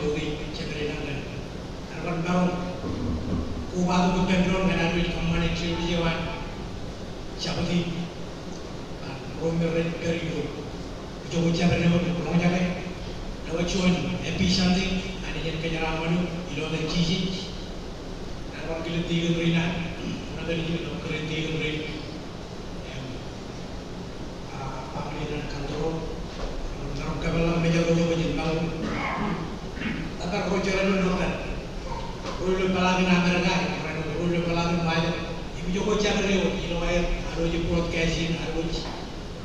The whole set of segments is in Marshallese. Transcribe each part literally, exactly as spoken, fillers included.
Ej jabdewōt an bar maroñ kobatok ippān doon ñan ad wōj kōṃṃane service eo an Jabōt Im. Bar ro me rej pād ilo ijoko jabdewōt im roñjake. Ewōr juon happy Sunday, Anij en kōjeraaṃṃan eok ilo etan Jisōs. Bar kilen deacon rein an, bar kilen deacon rein. Im, ah, baaṃle in an control. Bar kōpeḷḷọk mejatoto bwe jen maroñ. Etan ro jeran eo rej ro ilo peḷaakin Amerika, ro ilo peḷaakin Ṃajeḷ. Im ijoko jabdewōt ilo aer ad wōj broadcasting, ad wōj,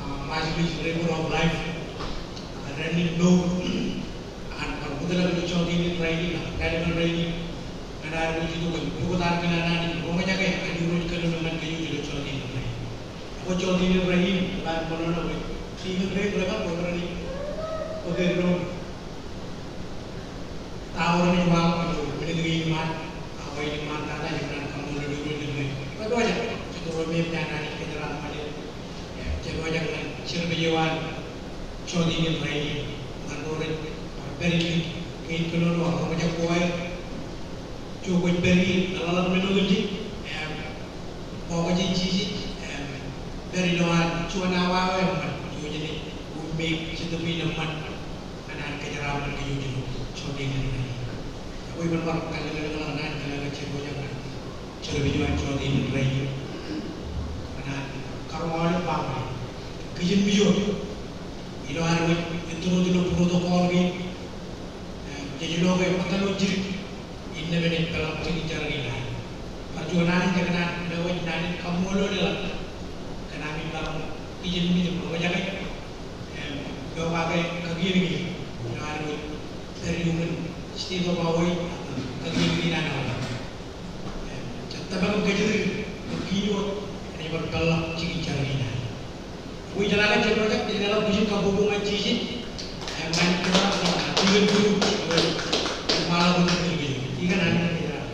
ah, Ṃajeḷ River of Life. Ak rainin mour an bar bōktok ilo jọteen in rainin, ak rainin rainin. Ñan ad wōj itok im pukot ad kilen an roñjake an Irooj kōnono ñan kōj ilo jọteen in rainin. Ak jọteen in rainin, ḷak ṃōṇōṇō bwe deacon rein rej kar bōk, rej bōk doon. Ta eo rej waḷọk ilo minit kein iṃaan, ak eo iṃaan tata, ij kōṇaan kaṃṃoolol Irooj ñan rej pojak, jet ro me ej pād Anij kōjeraaṃṃan er. Jet pojak ñan service eo an jọteen in rainin, ñan ro rej pād ilo kein kōnono ak roñjake ko aer. Ijo kwōj pād ie, eḷap men otemjej, im, bwe kwōj Jisōs, im, pād ilowaan juon awa eo eṃṃan, ijo jenaaj make jet eo eṃṃan, ñan an kōjeraaṃṃan kōj ilo jọteen in rainin. Ak ij bar kallelelōñḷọk ñan kōjeañ kajjitōk ñan service eo an jọteen in rainin. Ñan an karoñ aolep baaṃle. Kijenmej eo ilo ad wōj ettōr wōt ilo protocol kein. Im, jej lo ke ṃōttan eo jidik. Innām enaaj peḷḷọk jikin jar kein ad. Bar juon Anij, kōn an, ilo wōj naan in kaṃṃoolol eḷap. Kōn ami maroñ kijenmej im roñjake. Im, pokake kakien kein ilo ad wōj pād iuṃwin state of Hawaii, ak kakien kein an Hawaii. Im, jet tōmak im kōjatdikdik, im kiiō, enaaj bar peḷḷọk jikin jar kein ad. Wi jeḷā ke jen ro jet, jen ḷọk bwijin kabbokbok ñan Jisōs. Im ñan kōn an, ah, deacon Bru, im, im ṃaḷa ko jen kōj. Deacon, Anij en kōjeraaṃṃan.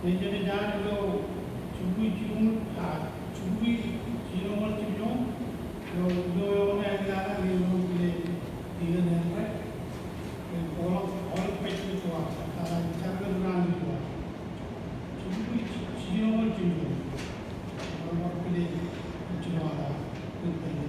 Ej ej an ilo jibukwi jilñuul, a, jibukwi jilñuul jilñuul. Ilo, ilo eo ṇe ej an ilo kile iien eo ṇe. Ej bōkḷọk aolep pālle eo, a, jar kōn raan eo. Jibukwi jilñuul jilñuul. Bar kile jilñuul, a, kōn pālle.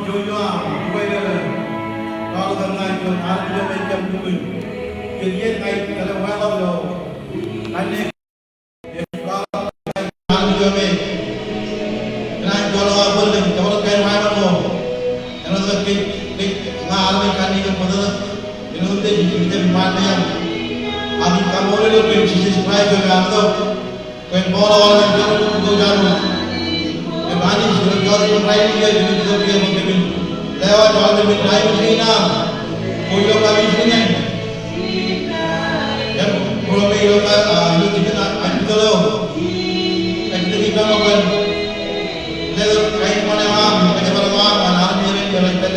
Joshua, uwaid eo, kwaḷọk ña ilo armej eo me ejjab lukkuun. Kōn iien ña ij kōḷmānḷọk ilo kanniōk armej eo me. Kōn an joḷọk aō bōd kōn jabdewōt kain wāween ko. Āinwōt ke kōj, kōj ña armej kanniōk im bōtōktōk. Āinwōt ke ij jab iṃaan mejaṃ. Ak ij kaṃṃoolol eok kōn Jisōs Kraist eo ear itok. Kōn bōkḷọk aolep eo ej itok ilo jabdewōt. Im Anij eo ej itok im rainin kiiō, ej itok kiiō bwe kōmin lewōj aolep men in aikuj kein aṃ. Kwōj lo kapijuknen. Im kwō lo me ilo ka, a, ilo jikin ajbutōḷ eo. Kajjitōk ippaṃ bwe kwōn letok kain ṃōṇe eo aṃ, kōjparok eo aṃ ñan armej rein rej pād.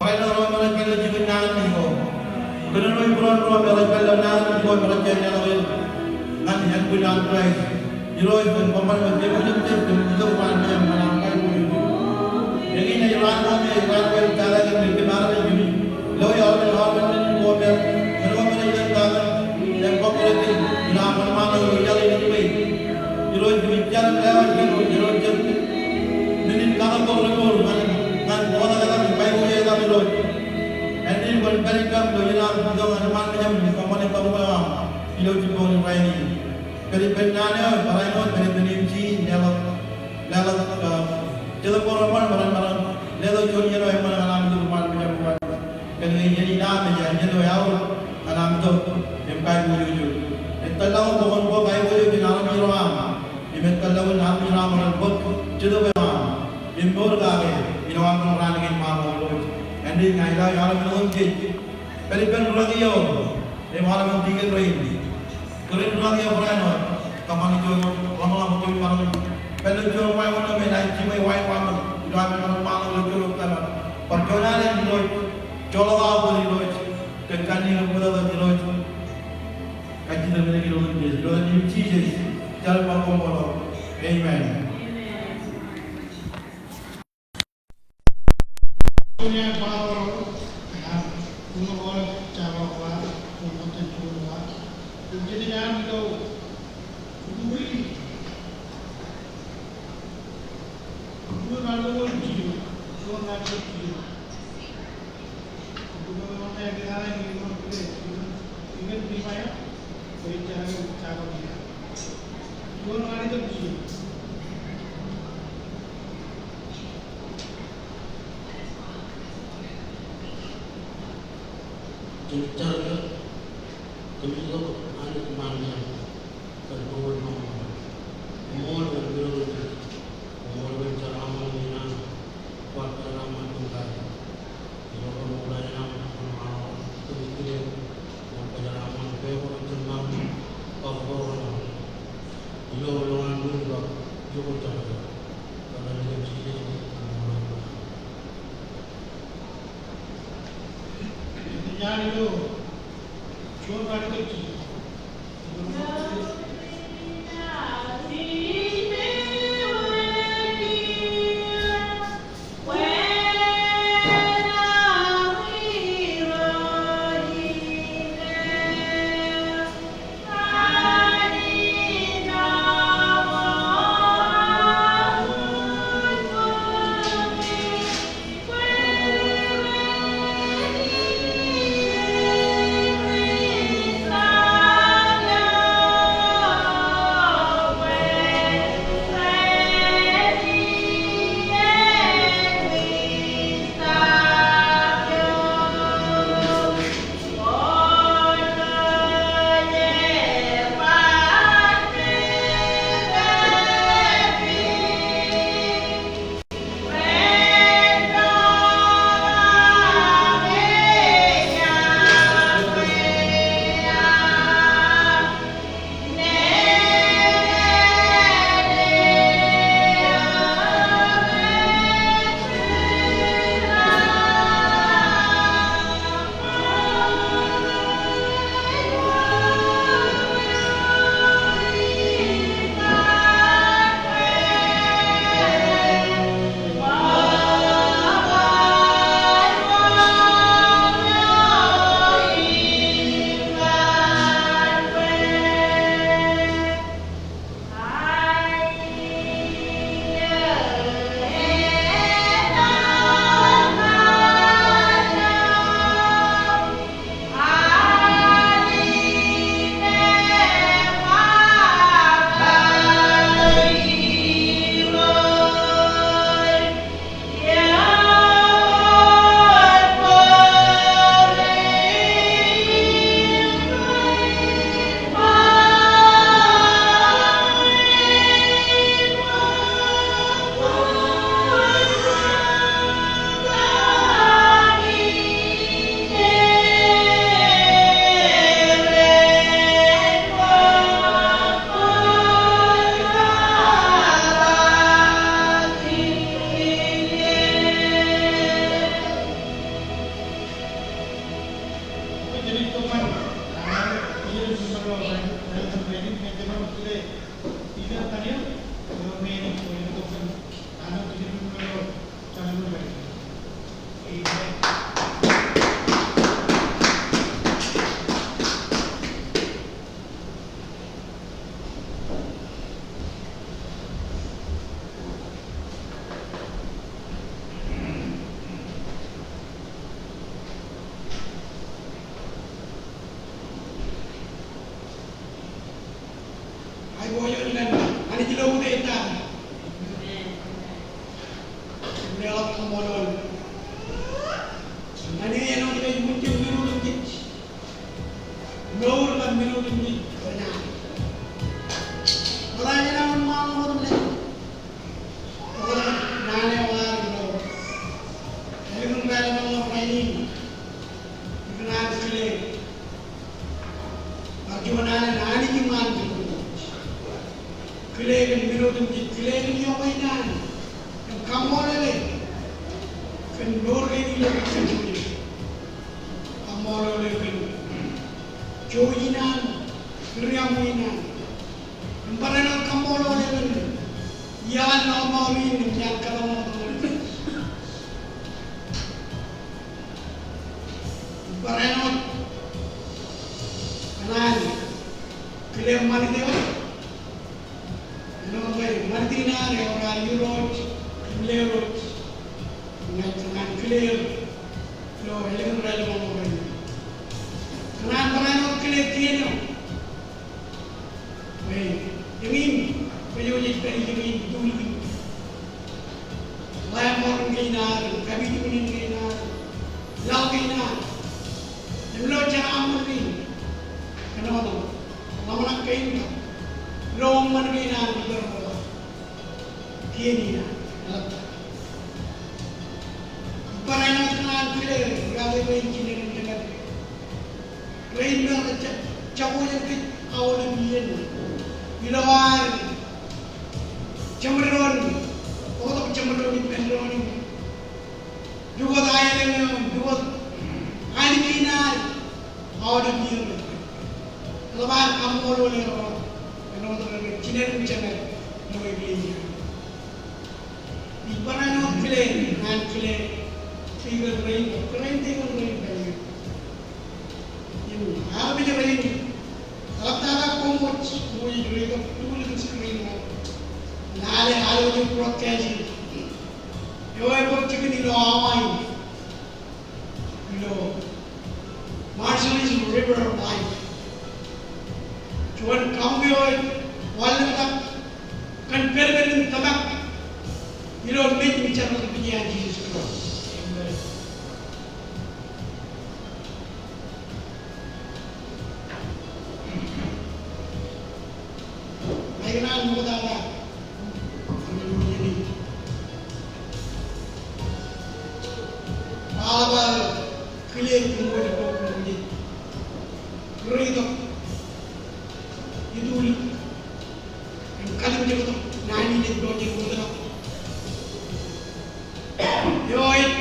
Barāinwōt ro me rej pād ilo jikin nañinmej ko. Kōnono im būruon ro me rej pād ilo nañinmej ko im rej jañin leḷọk er ñan ānbwin an Kraist. Irooj, kōn kōṃṃan bwe kōmin jab itok iṃaan mejaṃ ñan aṃ kaiboojoj. Eñin ej raan ko me, raan ko ej tata kōn kōm armej kōmij loe aolep, aolep men ko me, kōn kōṃṃan ilo tata kōn, im kōṃṃan ilo, ilo aṃ ṃanṃaanḷọk ilo iaḷ in ej bwe. Irooj, kōmij jar im lewōj kōm, Irooj, jar. Men in katak ko remour ñan, ñan kōtḷọk etaṃ im kaiboojoj etaṃ Irooj. Āindein kwōn pād ippaṃ ilo iien aṃ itok ñan iṃaan mejaṃ im kōṃṃani kabuñ eo aṃ ilo jibboñ in rainin. Pād ippān naan eo, barāinwōt, pād ippān M C in leḷọk, leḷọk, a, Jetōb ko reṃṃan, maroñ, maroñ letok juon iien eo eṃṃan ñan aṃ itok iṃaan mejaṃ. Kōnke iien in aṃ ej iien eo eaorōk ñan aṃ itok im kaiboojoj. Ej tōl ḷọk bwe kwōn bōk kaiboojoj kōn armej ro aṃ. Im ej tōl ḷọk armej ro aṃ ren bōk jetōb eo aṃ im mour kake ilo aṃ raan kein ṃaanḷọk Irooj. Āindein ña ilo aolep men in kōj. Pād ippān rūkaki eo im aolep men in dikon rein. Kōrā in rūkaki eo barāinwōt, kōṃṃani juon ḷōmṇak bwe kōm maroñ pād ilo juon wāween ṇe me enaaj jiṃwe wāween ṇe ilo aṃ maroñ ṃaanḷọk ilo juon wōt tōmak. Bar juon alen Irooj, joḷọk aō bōd Irooj, kōn kanniōk im bōtōktōk Irooj. Kajjitōk men in ilo etan Jisōs, ilo etan in Jisōs, jar im koṃṃool. Amen. Kile kōn iọkwe in an, im kaṃṃoolole kōn mour kein ilo kōj kajjojo. Kaṃṃoolole kōn jouj in an, kūr iọkwe in an. Im barāinwōt kaṃṃoolole kōn iaan aṃ mour in im iaan kōtmooḷ in. Im barāinwōt kōn an kile ṃanit eo. Āinwōt bwe ṃanit in an ewōr ad Irooj im Lerooj ñan, ñan kile eo ilo ālikin raelep eo rainin. Kōn an barāinwōt kile kien eo. Bwe eñin, bwe eo jej pād ijeṇe itulikin ḷaṃoor in kein ad, kapijukunen kein ad, laḷ kein ad. Im lo jerbal kein, kōn ḷōmṇak kein, lo ṃan kein ad, kien in ad. Barāinwōt kōn an kile, kile rein jined im jemed. Rein me rej jako jān kōj aolep iien. Ilo ad jeṃdoon, bōktok jeṃdoon ippān doon in. Pukot aelōñ eo, pukot aelōñ in ad aolep iien. Eḷap ad kaṃṃoolol er, āinwōt rej jined im jemed ilo eklejia. Ij barāinwōt kile, ñan kile, ikōn rein, kōrā in, ikōn rein, kōrā in. Im armej rein, eḷaptata koṃ wōj, koṃ wōj reitok tūl in screen eo. Lale, lale ilo broadcast in. Eo ebōk jikin ilo awa in. Ilo Marshallese River of Life. Juon kabuñ eo ej wanlōñtak kōn pedped in tōmak ilo mej im jerbal in Jisōs Kraist. Amen. Ij kōṇaan ṃoktata. Baba, kile eo ej kōṃṃool ilo kōm ej reitok itulik im kalimjek tok naan in ej pojak ilo tok. Eo ej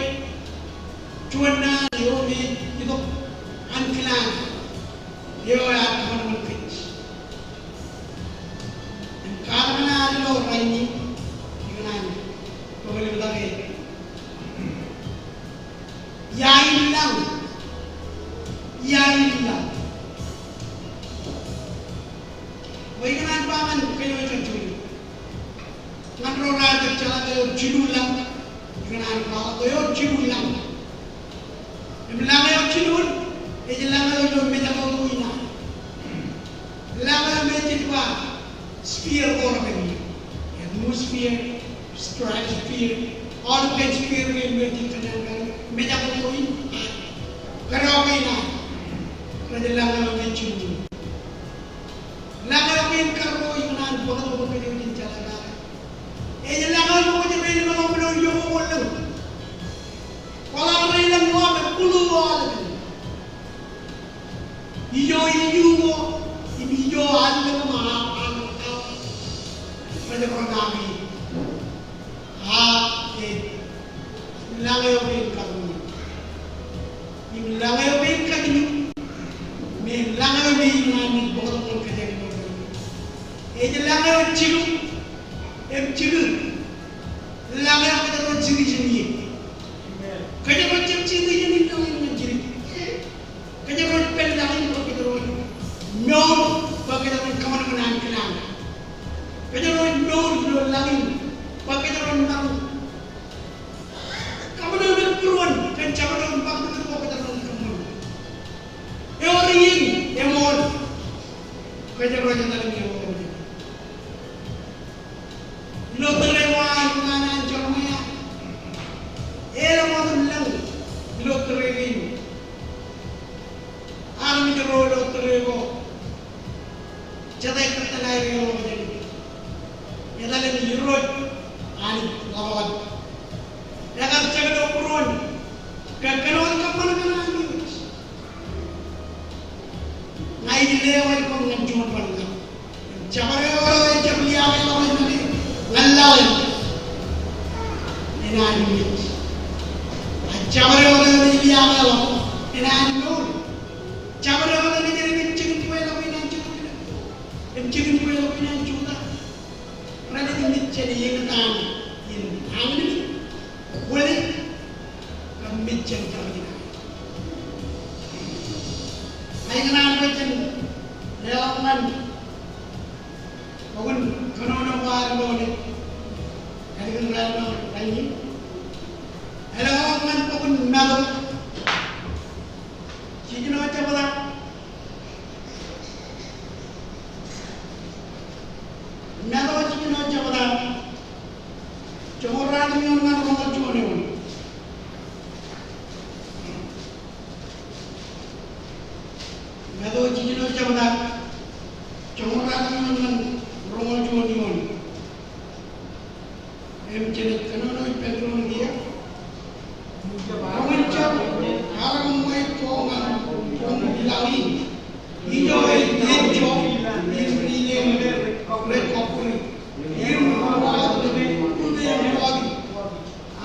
juon naan eo me ej itok ankilaan. Eo ej ad kōṃṃan kōj. Im kaḷ eo ad ilo rainin, ikōṇaan bōk ḷōmṇak e. Ia in lañ. Ia in lañ. Bwe ikōṇaan ba ñan kōj eo ej kajjojo. Ñan ro raar jab jeḷā ke ewōr jilu lañ. Ikōṇaan ba ewōr jilu lañ. Im lañ eo jilu, ej lañ eo ilo mejatoto in ad. Lañ eo me jej ba sphere ko repen. Atmosphere, stratosphere, aolep kain sphere kein me jej kōṇaan kar mejatoto in. Kōrā kein ad. Rej lañ eo me jilu. Lañ eo kein karuo ikōṇaan bōktok bwe kōj eo jen jeḷā kake. Ej lañ eo ṃokta ilo ṃōṇōṇō eo ṃool ḷọk. Kwaḷọk ro ilañ ḷọk im bōktok ḷọk. Ijo iju ko im ijo allōñ ṃōṇōṇō. Rej ro naan in. A, ej lañ eo kein karuo. Im lañ eo kein kajilu. Im lañ eo me ikōṇaan bōktok ñan kōj. Ej lañ eo jilu. Im jilu. Lañ eo kōjro jilu jān ie. Kōjro jab jilu jān ie ñan jilu. Kōjro pād lañ in bwe kōjro mour bwe kōjro kōṃanṃan ankilaan. Kōjro mour ilo lañ in bwe kōjro maroñ kōṃanṃan būruon kōn jabdewōt ṃakūtkūt ko kōjro kōṃṃan. Ewōr iien eṃool kōjro ej etal im eṃool. Ilo tōre eo an, an, an Jeremaia. Eḷap ṃōttan lañ ilo tōre kein. Armej ro ilo tōre ko. Jete kōttan aer ilo ṃōttan. Etal im Irooj Anij ḷapḷap. Ekar jekdọọn būruon. Ke kōn wōt kōṃṃan kōn an Irooj. Ña ij lewōj koṃ ñan juon bar lañ. Jabdewōt eo ejjab liaakḷọk ṇe ñan lañ Enaaj mej. A jabdewōt eṇ ej liaakḷọk, enaaj mour. Jabdewōt eṇ ej jikin bwilọk in an jabdewōt, im jikin bwilọk in an jota. Ren ej mej jān eñtaan in añōn, kwōle, kab mej jān jabdewōt in añōn. Ij kōṇaan bwe jen leḷọk ñan bok in Kōnono ko ad ilo ālikin raelep in rainin. Eḷap ñan bok in Matu jiljino jebta. Matu jiljino jebta. Joñoul ruwalitōk ñan roñoul juon eoon. Matu jiljino jebta, joñoul ruwalitōk ñan roñoul juon eoon. Im jenaaj kōnono ippān doon kiiō. Roñoul juon, armej ko ñan koṃ ilaḷ in. Ijo ej ejjo im ri-leḷọk rej kọkkure. Im ruwaak rej kọkkure.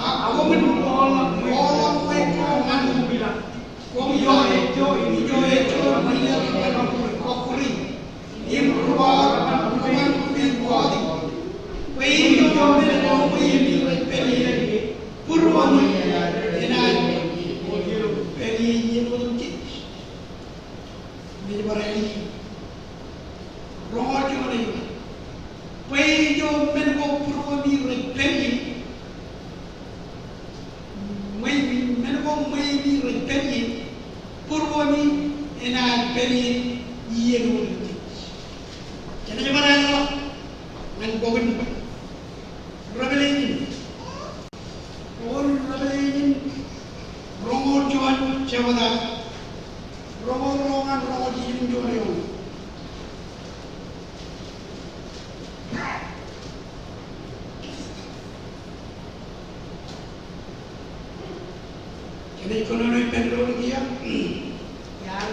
Ak koṃwin bōkḷọk bwe koṃ ñan koṃ ijo ejjo im ri-leḷọk rej kọkkure. Im ruwaak rej kọkkure. Bwe ijo men ko ṃweien rej pād ie, būruōmi enaaj pād ie iien otemjej. Ej bar ālij. Roñoul juon eoon. Bwe ijo men ko būruōmi rej pād ie. Ṃwe-, men ko ṃweien rej pād ie, būruōmi enaaj pād ie iien otemjej. Jenaaj bar ālij ñan bok in Revelation. Bok in Revelation, roñoul juon jebta. Roñoul ruo ñan roñoul jiljino juon eoon. Jenaaj kōnono ippān doon kiiō. Iar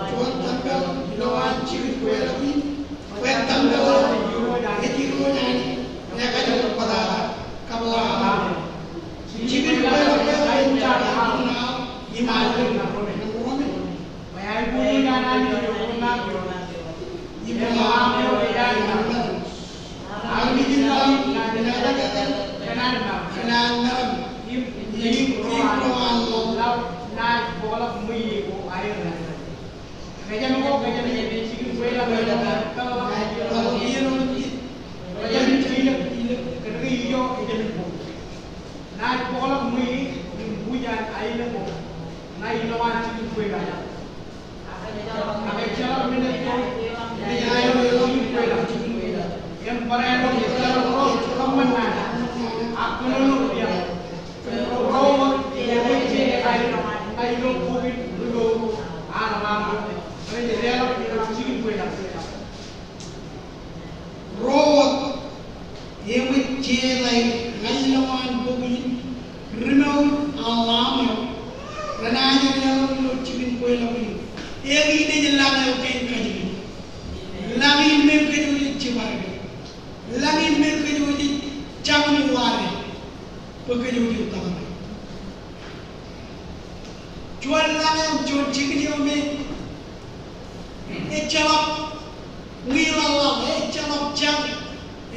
juon tempel ilowaan jikin kweilọk in, bwe tempel eo ej Irooj Anij ekajoor bōtata kab Lamb eo. Jikin kweilọk eo ej jañin aḷ im aelōñ ṇe. Im Lamb eo ej aelōñ ṇe. Armej in laḷ im naaj meḷeḷe kōn an meram im ilowaan laḷ. Kōjeañ ko, kōjeañ ko, jikin kweilọk eo ej peḷḷọk iien otemjej. Kōjeañ ko, kōjeañ ko, kōn ke ijo ejāmin bok. Naaj bōkḷọk ṃweiie im buj an aelōñ ko ṇa ilowaan jikin kweilọk. Ak ejjeḷọk men eo ej aelōñ ilo jikin kweilọk. Im barāinwōt ejjeḷọk ro kōṃṃan naan ak kōnono ippān. Ro wōt eṃōj jeḷā ṇa ilo bok in ri-mour an Lamb eo rej deḷọñ ilo jikin kweilọk. Ro wōt eṃōj jeḷā ṇa ilowaan bok in ri-mour an Lamb eo renaaj deḷọñ ilo jikin kweilọk in. Eñin ej lañ eo kein kajjitōk. Lañ in me kōjwōj ej jibadeke. Lañ in me kōjwōj ej jañin ware. Bwe kōjwōj ej tōpare. Juon lañ eo, juon jikin eo me ejjeḷọk ṃwilaḷḷaḷ, ejjeḷọk jañ,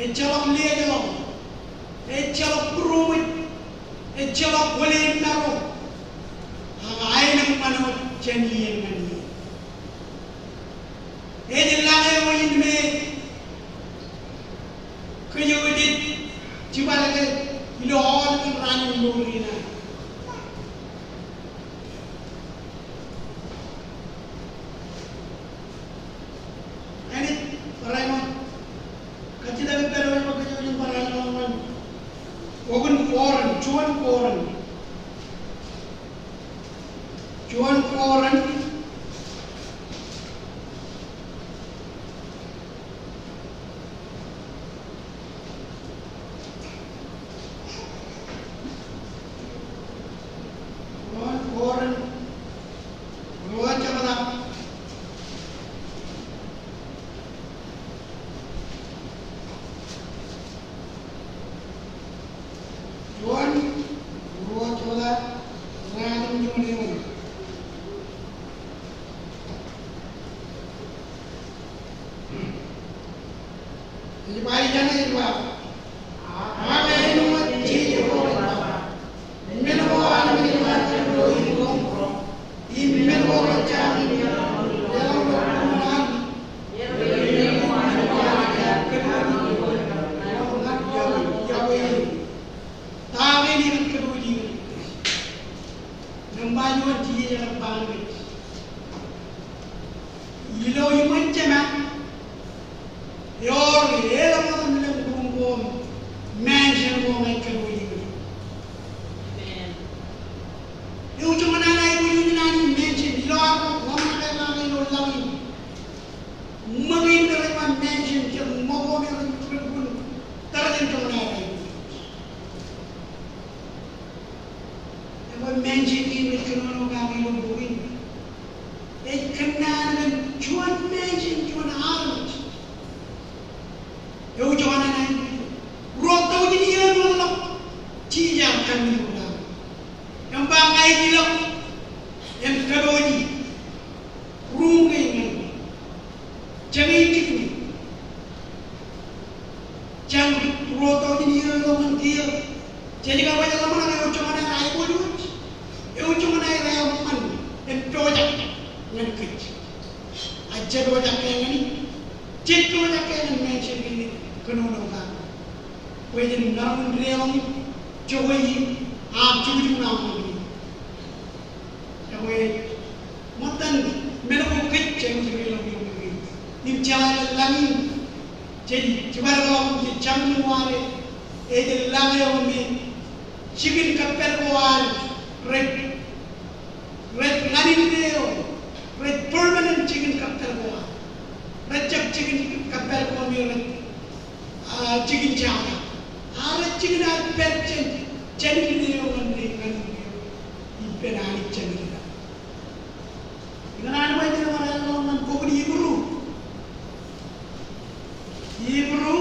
ejjeḷọk lejeḷọk, ejjeḷọk būroṃōj, ejjeḷọk wōleen maro. Ak aelōñ ṃanit jān iien ñan iien. Ej lañ eo in me kōjwōj ej jibadeke ilo aolepen raan in mour in aer. Enaaj barāinwōt kajjitōk ippād eo ej ba kōjwōj jen barāinwōt ñan bok in Korint, juon Korint. Juon Korint. Juon Korint. Ruo jebta. Ba ijeṇe ej ba, ak āinwōt jeje ko rej ba, men ko armej rej ba, im men ko rej ba, ta kein ej kōtwōj? Im ba juon jijet ej ba, ilo iṃōn Jema, ewōr eḷap ṃōttan lōñ ruum ko im mansion ko ñan kōtwōj in. Amen. Eo joñan an aiboojoj in Anij mansion, ilo arro ḷōmṇak eo ilo laḷ in. Ṃōk in rej ba mansion, jet ṃōk ko me rej, rej bōk tōre jān joñan an aiboojoj. Ekwe mansion in rej kōnono kake ilo bok in ej kōnnaan kōn juon mansion, juon armej. Eo joñan an aiboojoj. Ruo taujin iiō ṃool ḷọk Jisōs ear kaṃṃoolol. Im ba ña ij ilọk im kōtwōj ruum kein ñan eok. Jeñe ijjitōk ñan eok. Jān ruo taujin iiō ilo ñan kiiō. Jej kar baj ḷōmṇak eo joñan aer aiboojoj. Eo joñan aer eṃṃan im pojak ñan kōj. Ak jej pojak ke ñan e. Jej pojak ke ñan mansion kein ej kōnono kake. Bwe jen maroñ in deḷọñ jokwe e, ak jukjuk ṇe aṃ ṃōk e. Ekwe, ṃōttan men ko kōj jej aikuj deḷọñ ilo bok in. Im jeḷā lañ in, jej jibadekḷọk im jej jañin wōt, ej lañ eo me jikin kappad ko ad rej, rej ḷanin eo, rej permanent jikin kappad ko ad. Rejjab jikin kappad ko me rej, ah, jikin jata. Ak rej jikin ad pād jān, jān ḷanin eo ñan, ñan eo. Ippān Anij jān eo. Ikōṇaan bar ej ṃōk ḷọk ñan bok in Hibru. Hibru.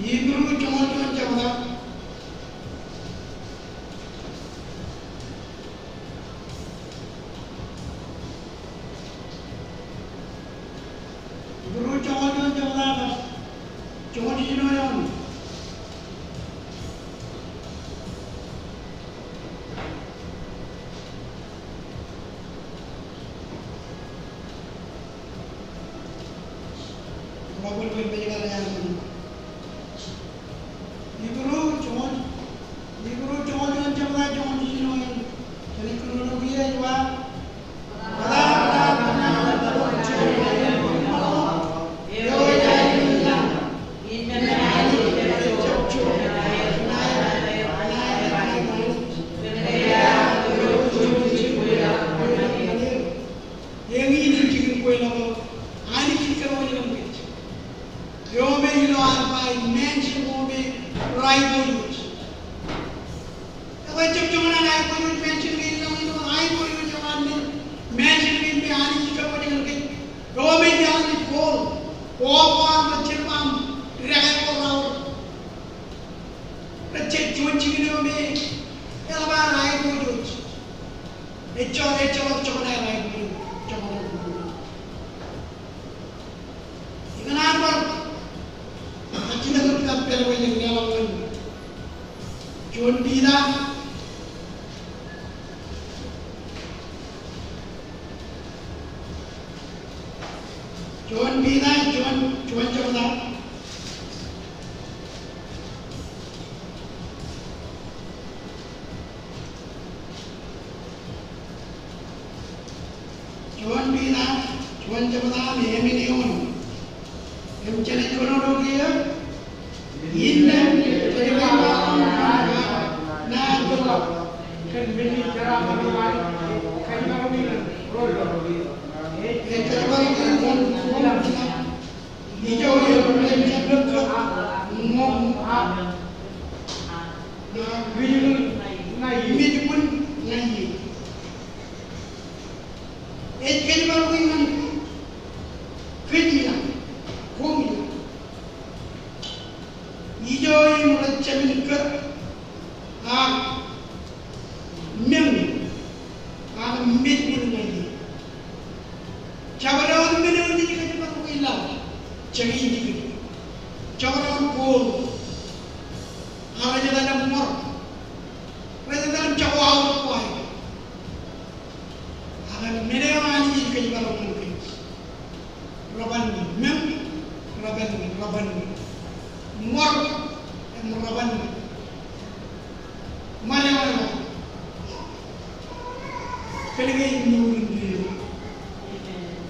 Hibru joñoul juon jebta. Hibru joñoul juon jebta, joñoul jiljino eoon. Hibru joñoul, Hibru joñoul juon jebta, joñoul jiljino eoon. Kōnke kōnono kiiō ej ba, eñin ej jikin kweilọk eo Anij ej kōtwōj ñan kōj. aiboojoj. Ekwe ejjab joñan an aiboojoj, mention kein, ilo aiboojoj eo an men, mention kein me Anij ej kōṃṃane kōn kōj. Eo me ej eḷaññe Paul, Paul ej ba rej jab ba, rej jab juon jikin eo me eḷap an aiboojoj. Ejjeḷọk, ejjeḷọk joñan an aiboojoj, joñan an aiboojoj. Ikōṇaan bar, a, jino bar pād, pād bwe jen leḷọk ñan Juon Piter. Juon Piter, juon, juon jebta. Juon Piter, juon jebta, im emān eoon. Im jenaaj kōnono kiiō. Innām kōjparok ñan God, naan eo kōn men in jeraaṃṃan eo an kōjparok ñan ro. Ej kōjparok ñan ro, ro, ro. Ijo eṃōj kōn kōjparok ñan ro, ñan ro, ñan ro. Ej kōjparok ñan ro. Ej kōjparok ñan kōj ilañ, koṃ ilañ. Ijo im rej jab in kōt ak meñ ak mej ñan e. Jabdewōt men eo jej kōjparok ilaḷ, jekdọọn, jekdọọn koṃ. Ak rej etal im ṃor. Rej etal im jako aorōk ko aer. Ak men eo Anij ej kōjparok ñan kōj. Reban meñ, reban, reban ṃor, im reban ṃor eo. Kōnke ej mour in dein eo.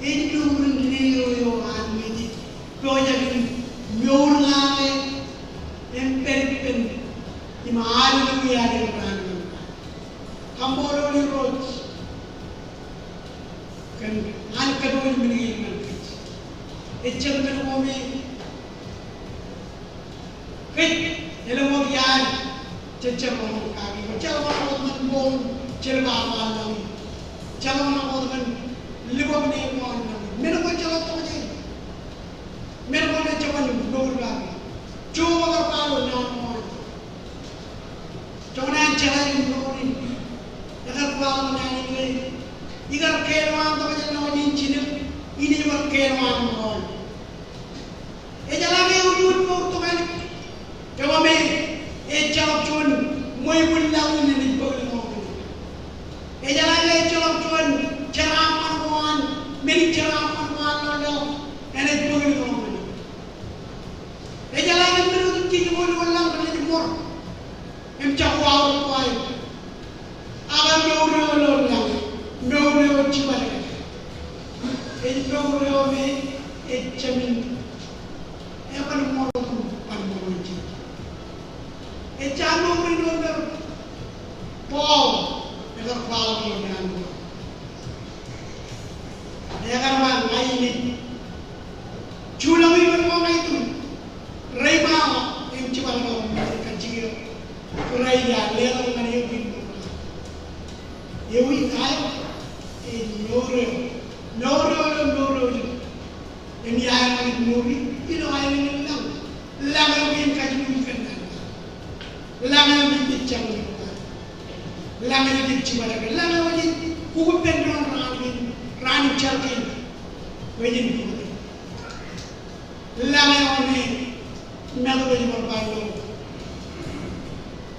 Ej mour in dein eo eo an ej pojak in mour ñan e, im pād ippān, im alleluia ilo raan in. Kaṃṃoolol Irooj kōn an kōtwōj men kein ñan kōj. Ejjab men ko me kōj elōñ wōt iaan jejjab roñoul kaki. Ejjeḷọk ṇa wōt ñan mour, jeḷā ba ba laḷ in. Ejjeḷọk ṇa wōt ñan lukkuun eṃṃaan laḷ in. Men ko ejjeḷọk tokjān. Men ko me ejjab mour kaki. Job ekar ba ilo naan ko an. Joñan an jeḷā in mour in, ekar kwaḷọk naan in ke ikar kōnono an tokjān ṇe in jinōk, in ej bar kōnono an ṃōṇōṇō. Ejeḷā ke ewōr juon mour tokālik eo me ejjeḷọk juon ṃweibuñ laḷ in enaaj bōk ḷọk ñan e. Ejeḷā ke ejjeḷọk juon jeraaṃṃan ko an, men in jeraaṃṃan ko an ḷọk enaaj bōk ḷọk ñan e. Ejeḷā ke men otemjej eo ej laḷ renaaj ṃor im jako aorōk ko aer. Ak mour eo ilo laḷ, mour eo jibadek. Ej mour eo me ejjab in, eban ṃor otem ban ṃor ijin. Ejja mour in eo me Paul ekar kwaḷọk ilo naan ko. Ekar ba ña inaaj juḷọk ippān ko ña itok reiṃaanḷọk im jibadek ḷọk im kajjitōk Kraist ear leḷọk ñan eō in. Ewi aer ej mour eo, mour eo ilo mour eo ej im iar mour ilo aer ilo lañ. Lañ eo kein kajjitōk kōn naan. Lañ eo ej jañin. Lañ eo ej jibadek. Lañ eo ej kukkuṃ ippān doon raan kein, raan in jar kein. Bwe jen bōktok. Lañ eo me Matu ej bar ba ilo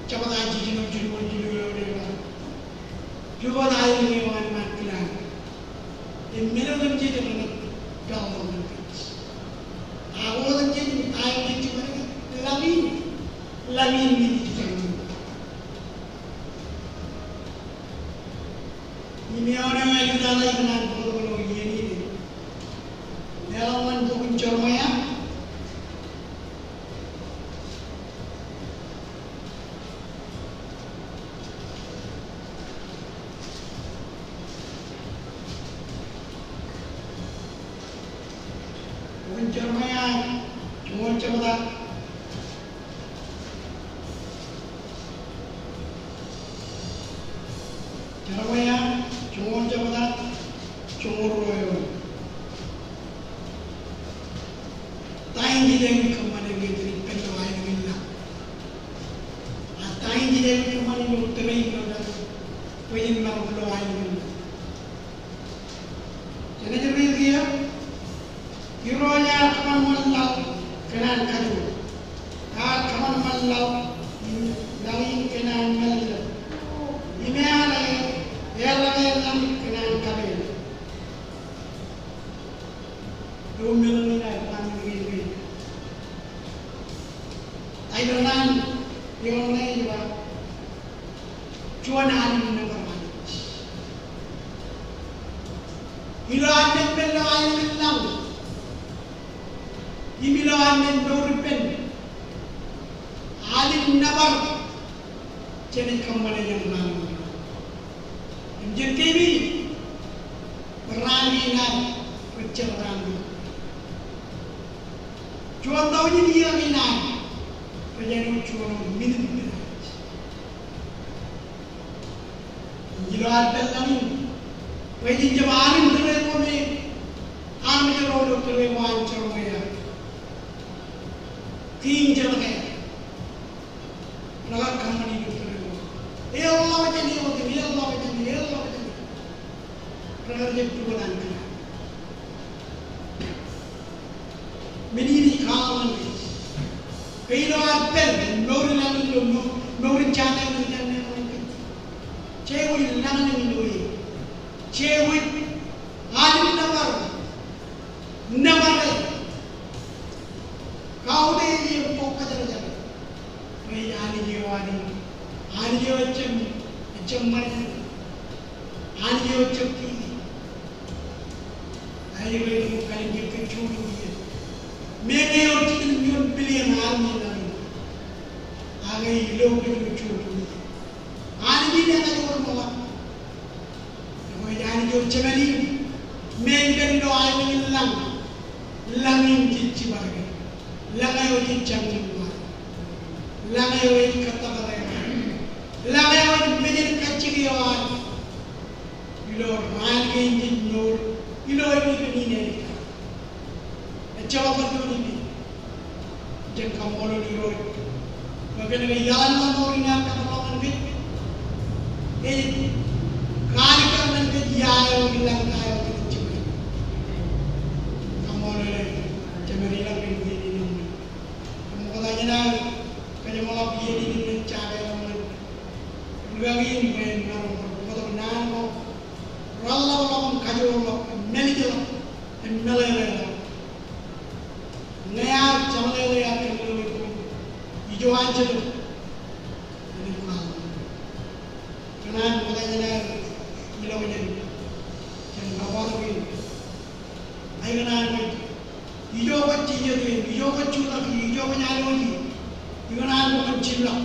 jebta jiljino, jiljino, jiljino eo ej ba, pukot aelōñ eo an iṃaan kilaan. Im men otemjej renaaj peḷḷọk ñan kōj. Ak otemjej im ta eo jej jibadek, lañ in, lañ in me ej jibadek. Im eoon eo ej tata ikōṇaan bōktok ilo iien in. Leḷọk ñan bok in Jeremaia. Bok in Jeremaia, joñoul jebta. Nañinje ej kōṃṃan ilo tōre in ilo tōre in, bwe jen maroñ lo aenōṃṃan. Jenaaj riit kiiō, Irooj ear kōṃanṃan laḷ kōn an kajoor. Ear kōṃanṃan laḷ in, laḷ in kōn an mālōtlōt. Im ear, ear, ear laḷ in kōn an kapeel. Eo meḷeḷe in aer ba ñan kōj, kōj. Aer ba ñan eoon ṇe ej ba, juon alin nōbar Anij. Ilo aer pen lo aer pen laḷ, im ilo aer pen mour ippān, alin nōbar jenaaj kōṃṃane jān raan in. Im jen keememej bwe raan kein ad rej jerkakpeḷ. Juon tọujin iiō kein ad rej jab juon minit in ad. Ilo ad pād lañ in, bwe jen jab arin tōre ko me armej ro ilo tōre ko an jeroñ eaar. Kiiñ jeḷā ke rekar kōṃṃani ilo tōre ko. Eḷap jān e otem, eḷap jān e, eḷap jān e. Rekar jab juon an kōṇaan. Men in ej kwaḷọk ñan kōj. Ke ilo ad pād, mour in lañ in ilo, mour, mour in jatū in, ilo ad pād, jenaaj lañlōñ ilo e. Jenaaj alin nōbar, nōbar e. Kautiej im bōk kōjatdikdik. Bwe Anij eo ad, Anij eo ejjab, ejjab ṃanit. Anij eo ejjab kiiō. Aer ej kalimjek kōj juon iien. Meñe ewōr jikin ṃiiō billion armej lañ in, ak ej lo kōj juon iien. Anij in eñjake wōr ṃōkaj. Ekwe ej Anij eo jemān in, meñe ej pād ilo aelōñ in lañ, lañ in jej jipañ ke. Lañ eo jej jañin ṃaan. Lañ eo ej kōttōpar eo ad. Lañ eo ej mejed kajjik eo ad. Ilo raan kein jej mour, ilo ewi pen in ej. Ejjeḷọk bar juon ippān. Jen kaṃṃoolol Irooj bwe kōn ke iaḷ eo an mour in ear kōtḷọk ñan kōj. Ej kaalikkar ñan kōj ia eo ilañ ta eo kōj jipañ. Kaṃṃoolol e, Jemād ilañ kōn iien in eṃṃan. Im ṃokta jān aō kajeṃḷọk iien in im jake eṃṃan. Rūkaki in bwe en maroñ bōktok naan ko reḷapḷọk im kajoorḷọk im mālejḷọk im meḷeḷeḷọk. Ñe ear jeḷāḷọk ear kōnono ilo ijo an Jetōb, enaaj kwaḷọk. Kōṇaan ṃokta jān aō ilọk jān, jān kabbokbok in. Ij kōṇaan bwe ijo kwōj jijet, ijo kwōj jutak, ijo kwōj alooje, ikōṇaan bwe kwōn jillọk.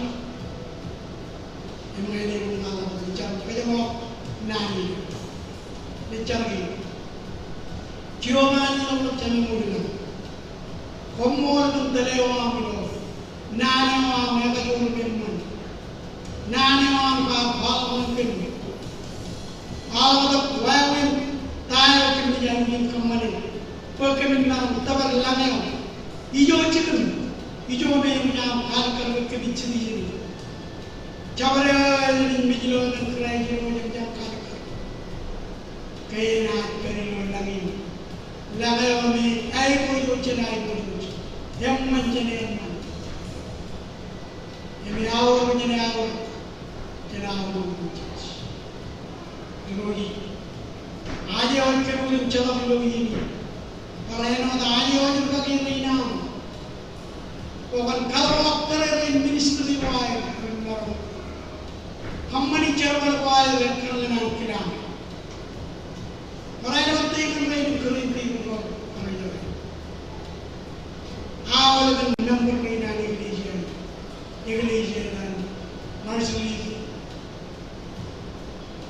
Im ñe enaaj kwaḷọk, ij jab kajeṃḷọk naan in. Ij jar ke Jeova Anij ḷapḷap, Jemem eo ilañ. Koṃṃool kōn tōl eo aṃ ilo naan eo aṃ ekajoor im eṃṃan. Naan eo aṃ kwaḷọk ñan kōm. Kwaḷọk tok wāween ta eo kōmij aikuj in kōṃṃane bwe kōmin maroñ tōpar lañ eo. Ijo jikin, ijo me eṃōj aṃ kaalikkar bwe kōmij citizen. Jabdewōt eo enaaj mej ilo etan Kraist eo, enaaj kaalikkar. Ke enaaj pād ilo lañ in. Lañ eo me aikuj eo jen aikuj, eṃṃan jān eṃṃan, im eaorōk jān eaorōk, jān aorōk. Irooj, aje wōj kōm im jeḷā ilo iien in. Barāinwōt aje wōj rūkaki rein aṃ bwe kwōn kaḷapḷọk tōre rein, ministry ko aer, kōṃṃani jerbal ko aer ekkar ñan an kilañ. Barāinwōt tōre rein im kōrā in tōre ko aer. Aolep member rein an eklejia, eklejia an Marshallese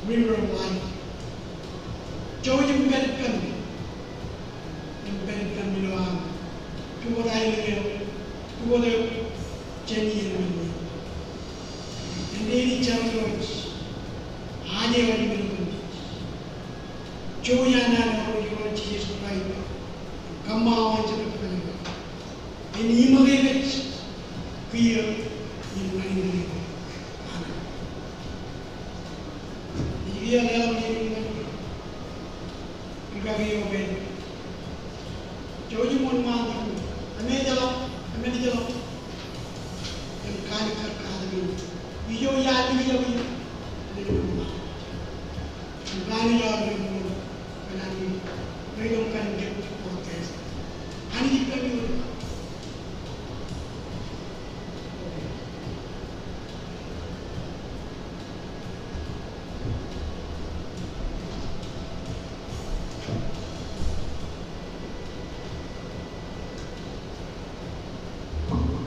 River of Life. Jouj im pād ippām, im pād ippām ilo aṃ pukot aelōñ eo, pukot eo jān iien ñan iien. Āindein ij jar Irooj, aje wōj men ko, jouj an Irooj, Irooj Jisōs Kraist, kōṃṃao an Jetōb Kwōjarjar, en iṃōke kōj kiiō im ñan iien. Iar leḷọk men in ñan rikaki eo pen. Jouj im wōnṃaantak, eṃṃanḷọk, eṃṃanḷọk im kaalikkar katak in. Ijo iar likjab in, enaaj wōnṃaan. Im kaalikkar katak in. Anij ippaṃ eo.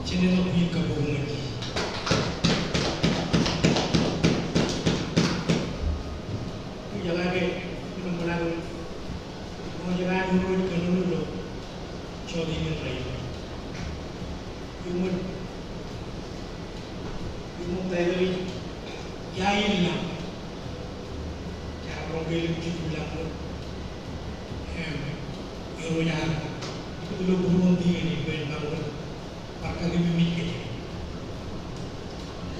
Jen leḷọk bwijin kabbokbok ñan Jisōs. Ijeḷā ke, ilo ṃōṇōṇō, ṃōṇōṇō eo an Irooj kōnono ilo jota in rainin. Iuṃwin, iuṃwin title eo, Iar Lañ. Jaar roñ ke ilo jibukwi lañ eo. Im, Irooj ear, ilo būruon tikōn in bwe en bar wōt bar kakememej kōj.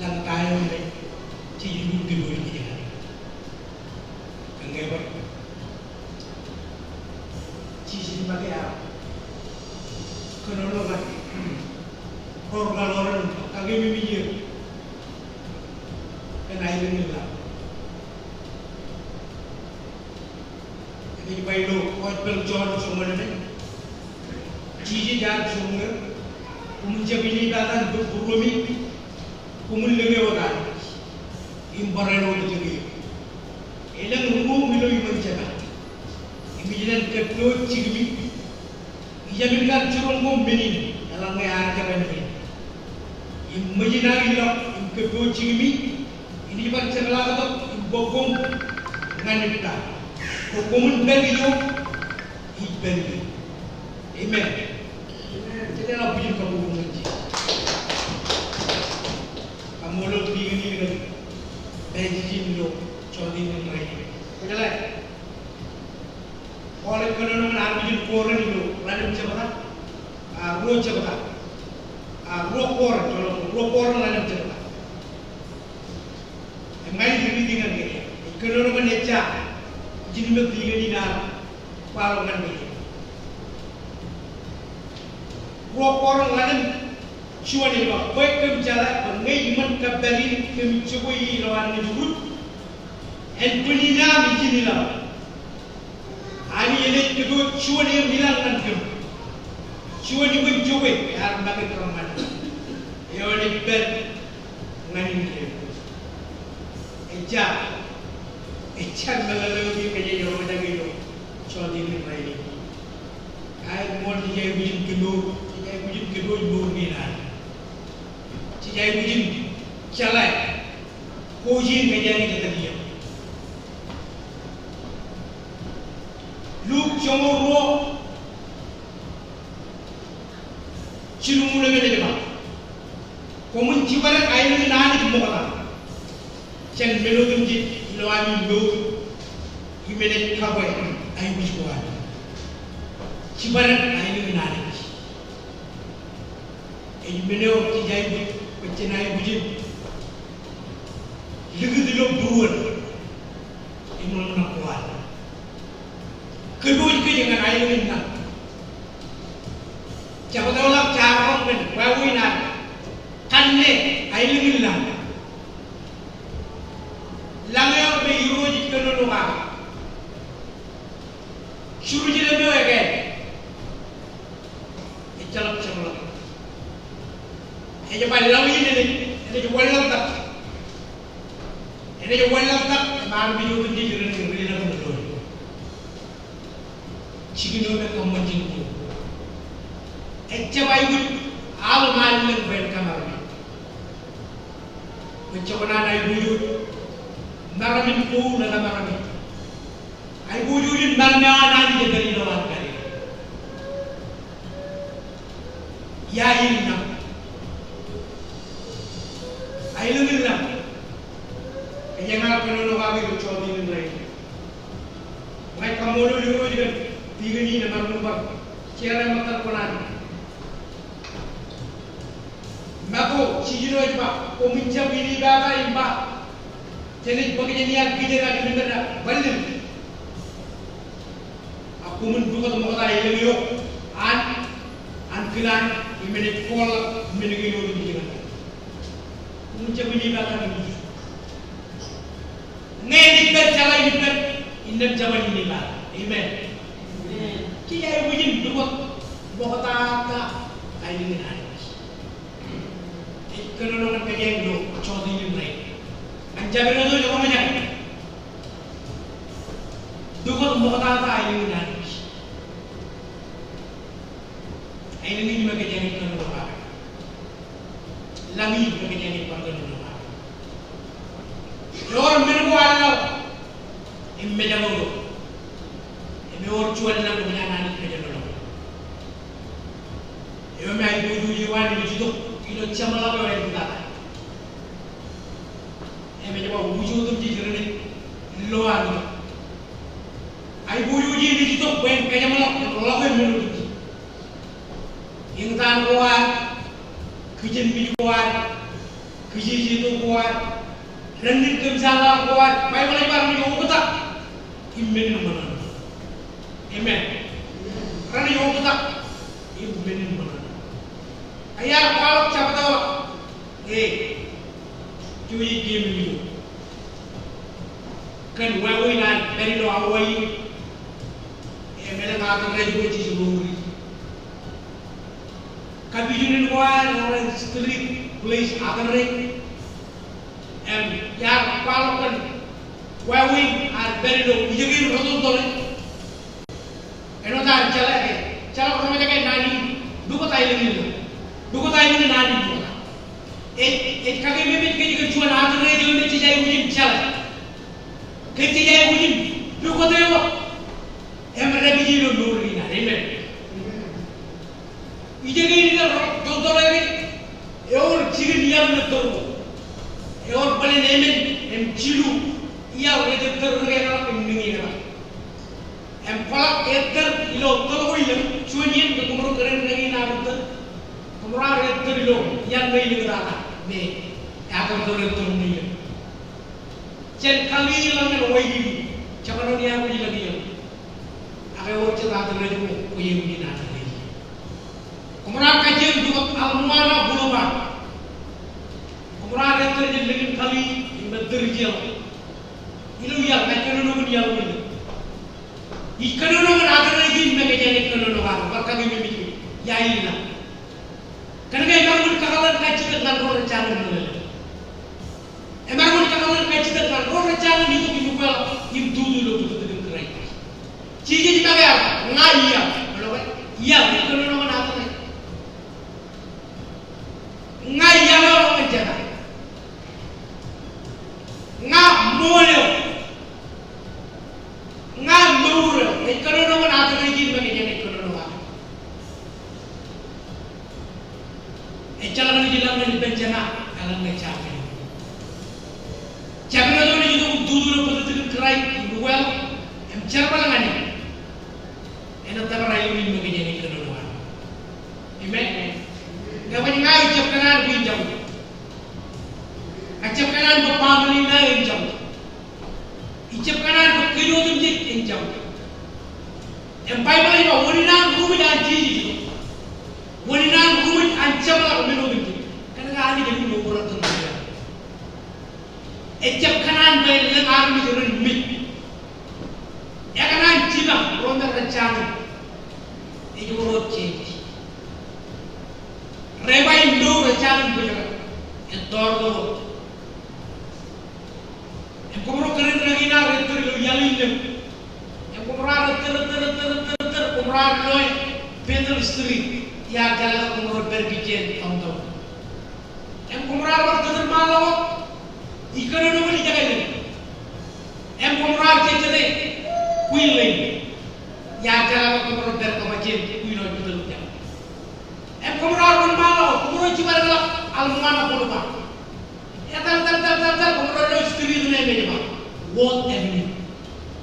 Lañ ta eo rej, jej lukkuun kōpooj kōj ñan e. Kōn ke bar Jisōs make ear kōnono kake, ro ri kaḷoran, kakememej er kōn aelōñ in lañ. Enaaj ba ilo Gospel John joñoul emān, Jisōs ear joñoul er, koṃwin jab inepata bwe būruemi, koṃwin lōke wōt Anij im barāinwōt ijoko eō. Elōñ ruo ilo iṃōn jeta im ij jen kōttooj jikimi. Ijin kar jiroñ ko men in, eḷaññe ear jab āinwōt in. Im ṃōjin aō ilọk im kōttooj jikimi, inaaj bar jepḷaaktok im bōk koṃ ñan ippa. Bwe koṃwin pād ijo ij pād ijin. Amen. Jen leḷọk bwijin kabbokbok ñan Jisōs. Kaṃṃoolol tikōn in kōn baptism ilo jota in rainin. Kwōjeḷā Paul ej kōnono ñan armej in Korint ilo ḷalem jebta, a, ruo jebta, a, ruo Korint, ḷalem, ruo Korint ḷalem jebta. Im ña ij riiti ñan kōj, ej kōnono ñan ejja, ijin me tikōn in ear kwaḷọk ñan kōj. Ruo Korint ḷalem juon ej ba, bwe kōm jeḷā bwe ñe iṃōn kappād in kōmij jokwe ilowaan Anij Irooj, en bōk naan ijin ilaḷ. Anij enaaj kōpooj juon eṃ ilañ ñan kōm. Juon iṃōn jokwe, ear make kōṃṃan. Eo enaaj pād ñan indeeo. Ejja, ejja meḷeḷe eo kōj ej roñjake ilo jota in rainin. Aer ṃool jej aikuj in kōmour, jej aikuj in kōpooj mour kein Anij. Jej aikuj in jeḷā kōj in kōj Anij etal ijeṇ. Luk joñoul ruo, jilñuul emān ej ba, koṃwin jibadek aelōñ in Anij ṃokta jān men otemjej ilo ami mour, im enaaj kabwe aikuj ko ami. Jibadek aelōñ in Anij. Ej men eo jej aikuj, bwe jen aikuj in likūt ilo būruon im ḷōmṇak ko an. Kōpooj kōj ñan aelōñ in lañ. Jabdewōt ḷọk jaar roñ kōn wāween ad kanne aelōñ in lañ. Lañ eo me Irooj ej kōnono kake. Jerusalem eo ekāāl. Ejjeḷọk jeṃḷọk. Ej ba lañ in enaaj, enaaj wanlaḷtak. Enaaj wanlaḷtak im armej otemjej ren, ren leḷọk ilo jikin eo me kōṃṃan jān ko. Ejjab aikuj aḷ im allōñ bwe en kamaroñ. Bwe jekōṇaan aiboojoj maroñ in kour ekamaroñ. Aiboojoj in maroñ eo an Anij etal ilowaan pād. Iar lañ. Aelōñ in lañ. Ej eñin kōnono kake ilo jota in rainin. Ña ij kaṃṃoolol Irooj kōn tikōn in emaroñ in bar share ṃōttan kuṇaan. Matu jiljino ej ba, koṃwin jab inepata im ba, Jenaaj bōk jān iar kijer ak im ṃōkaj bōlen. Ak koṃwin pukot ṃokta elōñ eok an, an kilaan im enaaj koḷḷọk men kein otemjej ñan. Koṃwin jab in ippān ñan Jisōs. Ñe enaaj pād jeḷā in ippān, innām jabōn in ippān. Amen. Jej aikuj in pukot ṃoktata aelōñ in Anij. Ej kōnono ñan kōj ilo jota in rainin. Ñan jabdewōt eo ej roñjake. Pukot ṃoktata aelōñ in Anij. Aelōñ in me kōjeañ ej kōnono kake. Lañ in me kōjeañ ej bar kōnono kake. Ewōr men ko ear laḷ im mejako tok. Im ewōr juon lañ koṃ jān Anij kōnono. Eo me aiboojoj eo an ej itok ilo jeṃḷọk eo ej itata. Im ej ba wūj otemjej renaaj lo an itok. Aiboojoj in ej itok bwe en kajeṃḷọk im ḷọk men otemjej. Eñtaan ko ad, kijenmej ko ad, kijejeto ko ad, dān in kōmjaaḷ ko ad, Baibōḷ ej ba renaaj oktak im men in ṃōṇōṇō. Amen. Renaaj oktak im men in ṃōṇōṇō. Iar kwaḷọk jabta eo, e, jouj im ijo kōn wāween an pād ilo Hawaii. Im elōñ aō tōre eo jej lowri. Kapijuknen ko ad, ewōr street police aō tōre. Im iar kwaḷọk kōn wāween an pād ilo ijekein ro toltole. Āinwōt ad jeḷā ke, jeḷā ke roñjake naan in, pukot aelōñ in, pukot aelōñ in Anij ṃokta. Ej, ej kakememej kōj kōn juon aō tōre eo me jej aikuj in jeḷā. Kōn jej aikuj in pukot eok im dāpij ilo mour kein ad. Amen. Ijekein ro toltole ke, ewōr jikin iaḷ me tōre ko. Ewōr bōlen emān im jilu iaḷ rej tōre ke eḷap im niñi eḷap. Im kwaḷọk ettōr ilo tōl ko ilōñ, juon iien ke koṃro kōrā in rainin aō ettōr. Koṃro raar ettōr ilo iaan ṇe ilōñ tata me ettōr, ettōr ṇe ilōñ. Jān Kalī ḷọk ñan Waikiki, jekdọọn iaan ṇe ilōñ. Ak ewōr jet aō tōre ko, ko eñin aō tōre. Koṃro raar kajjioñ pukot Ala Moana Boulevard. Koṃro raar ettōr jān lōñin Kalī im ettōr ijeḷ. Ilo iaḷ, ña ij kōnono kōn iaḷ ko. Ij kōnono kōn aō tōre kein me kōjeañ ej kōnono kake, bar kakememej kōj. Ia ilo. Kōnke emaroñ in kakōḷḷe in kajjitōk ñan ro rej jañin meḷeḷe. Emaroñ in kakōḷḷe in kajjitōk ñan ro rej jañin itok im ukweḷọk im tutu ilo bōtōktōkin Kraist. Jisōs ej make ear ba, ña iaḷ. Ilo ke, iaḷ, ij kōnono kōn aō tōre. Ña iaḷ eo ñan jema. Ña ṃool eo. Ña mour eo. Ej kōnono kōn aō tōre kein me kōjeañ ej kōnono kake. Ejjeḷọk ñe ij lañ ñan ippān jema, eḷaññe jabdewōt. Jabdewōt eo ej itok im tutu ilo bōtōktōkin Kraist, im ukweḷọk, im jerbal ñan e. Enaaj tōpar aelōñ in me kōjeañ ej kōnono kake. Amen. Ñe baj ña ijjab kōṇaan bwe in jab. Ijjab kōṇaan bwe baaṃle in ṇa en jab. Ijjab kōṇaan bwe kōj otemjej en jab. Im Baibōḷ ej ba, wōn in an ruṃwij an Jisōs. Wōn in an ruṃwij an jeṃḷọk men otemjej. Kōnke Anij ej ṃōk bar tōre. Ejjab kōṇaan bwe en lōñ armej ren mej. Ekōṇaan jipañ ro me rej jañin. Ej wōr wōt jeje. Rej ba in mour rej jañin bōjrak. Ettoor tok wōt. Im koṃro kōrā in rainin aō ettōr ilo iaḷ in lōñ. Im koṃro raar ettōr, ettōr, ettōr, ettōr, ettōr, koṃro raar loe Bethel Street. Iar jeḷā ke koṃro pād kijjien downtown. Im koṃro raar bar tōtōrṃaanḷọk wōt, ij kōnono kōn ijekālōñ. Im koṃro raar jejjete Queen Lane. Iar jeḷā ke koṃro pād kōṃajjien Queen Hospital ijin. Im koṃro raar wōnṃaanḷọk wōt, koṃro jibadekḷọk Ala Moana Boulevard. Etal, tal, tal, tal, tal, koṃro lo street ṇe me ej ba Worth Avenue.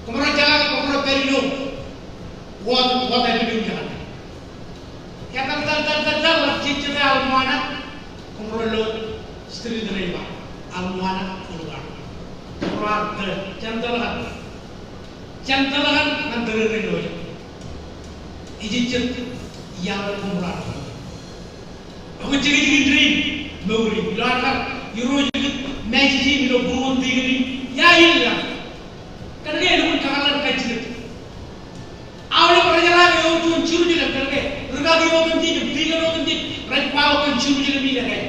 Koṃro jeḷā ke koṃro pād ilo Worth, Worth Avenue ijin. Etal, tal, tal, tal, tal, ḷak jejjete Ala Moana, koṃro lo street ṇe ej ba Ala Moana Boulevard. Bar tōl, jān tōl kaṇ. Jān tōl kaṇ ñan tōl in rej lo jet. Ej jet iar koṃ bar tōl. Ak ej jekjek in dein mour in. Ilo an kar Irooj kōn message in ilo būruon tikōn in, ia in lañ. Kōnke elukkuun kakōḷḷe kajjitōk. Aolep rej jeḷā ke ewōr juon Jerusalem, kōnke rūkaki otemjej, tikōn otemjej rej kwaḷọk kōn Jerusalem in ekāāl.